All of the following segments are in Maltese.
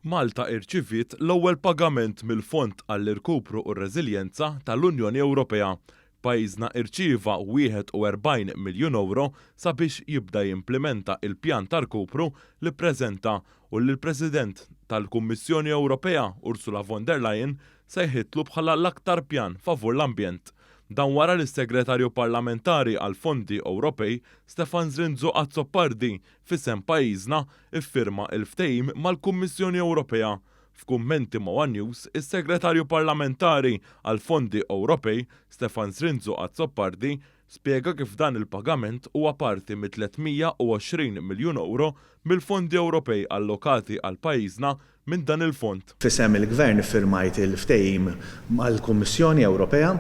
Malta irċiviet l-ewwel pagament mill-Fond għall-Irkupru u r-Reżiljenza tal-Unjoni Ewropea. Pajjiżna irċieva 41 miljun ewro sabiex jibda jimplimenta il-pjan ta' rkupru li ppreżenta u li l-President tal-Kummissjoni Ewropea Ursula von der Leyen sejħitlu bħala l-aktar pjan favur l-ambjent. Dan wara li s-Segretarju Parlamentari għall-Fondi Ewropej Stefan Zrinzo Azzopardi f'isem pajjiżna iffirma il-ftehim mal-Kummissjoni Ewropea. F'kummenti ma' one News, is-Segretarju Parlamentari għall-Fondi Ewropej, Stefan Zrinzo Azzopardi, spjega kif dan il-pagament huwa parti mit-320 miljun ewro mill-fondi Ewropej allokati għal pajjiżna minn dan il-fond. F'isem il-Gvern iffirmajt il-ftehim mal-Kummissjoni Ewropea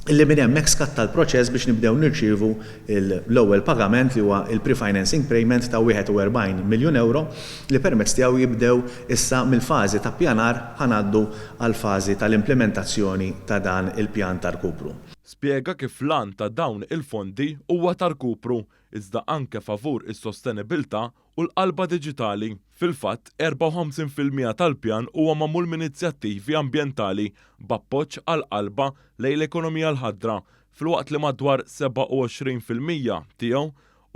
li minn hemmhekk skatta l-proċess biex nibdew nirċievu l-ewwel pagament li huwa l-pre-financing payment ta' 41 miljun ewro li permezz tiegħu jibdew issa mill-fażi ta' ppjanar ħa ngħaddu għall-fażi tal-implimentazzjoni ta' dan il-pjan ta' rkupru. Spjega kif l-għan ta' dawn il-fondi huwa ta' rkupru iżda anke favur is-sostenibilità u l-qalba diġitali. Fil-fatt, 54% tal-pjan huwa magħmul minn inizjattivi ambjentali b'appoġġ għall-qalba lejn l-ekonomija l-ħadra, filwaqt li madwar 27% tiegħu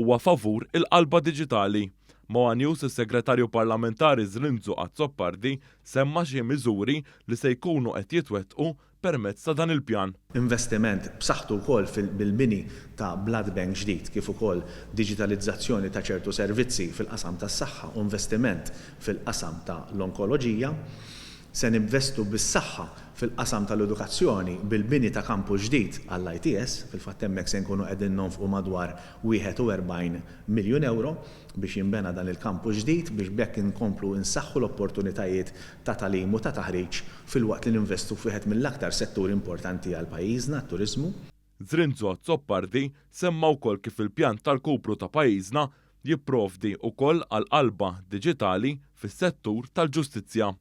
huwa favur il-qalba diġitali. Ma' one News is-Segretarju Parlamentari Zrinzo Azzopardi semma xi miżuri li se jkunu qed jitwettqu permezz ta' dan il-pjan. Investiment b'saħħtu wkoll bil-bini ta' blood bank ġdid kif ukoll diġitalizzazzjoni ta' ċertu servizzi fil-qasam tas-saħħa u investiment fil-qasam ta' l-onkoloġija. Se ninvestu bis-saħħa fil-qasam tal-edukazzjoni bil-bini ta' campus ġdid għall-ITS, fil-fatt hemmhekk se nkunu qegħdin nonfqu madwar 41 miljun ewro biex jinbena dan il-campus ġdid biex b'hekk inkomplu nsaħħu l-opportunitajiet ta' tagħlim u ta' taħriġ filwaqt li ninvestu f'wieħed mill-aktar setturi importanti għal pajjiżna, t-turiżmu. Zrinzo Azzopardi semma wkoll kif il-pjan ta' rkupru ta' pajjiżna jipprovdi wkoll għal qalba diġitali fis-settur tal-ġustizzja.